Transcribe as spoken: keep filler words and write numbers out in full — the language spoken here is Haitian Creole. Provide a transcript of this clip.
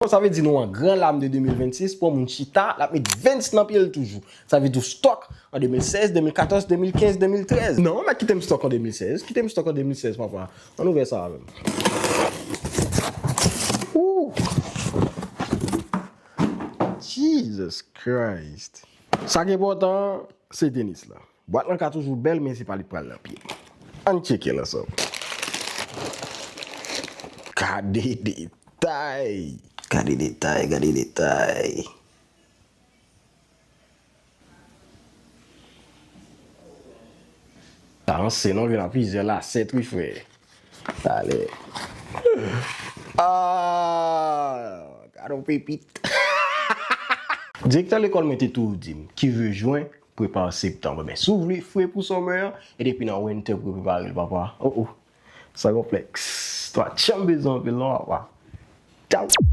Sa vle di nou an gran lam de de mil vennsis, pou moun chita, l ap met Vans nan pye l toujou. Sa vle di w stòk an de mil sèz, de mil katòz, de mil kenz, de mil trèz. Non, mèt kite m stòk an de mil sèz, kite m stòk an de mil sèz, papa. Ann ouvè sa menm. Ooh! Jesus Christ. Sa ki enpòtan, se tenis la. Bwat lan ka toujou bèl, men se pa li k pral nan pye. Ann tcheke l ansanm. Gade detay! Gade detay, gade detay. Sa ranse non, gen plizyè lasèt wi, frè. Talè. Ah, gade yon pepit. Direktè lekòl mwen te toujou di m, ki ve jwen, prepare septanm. Men si w vle fre pou summer an, e depi nan winter pou prepare l, papa. Oh, oh. San konplèks. Twa chanm bezwen anpil non, papa. Tchaw.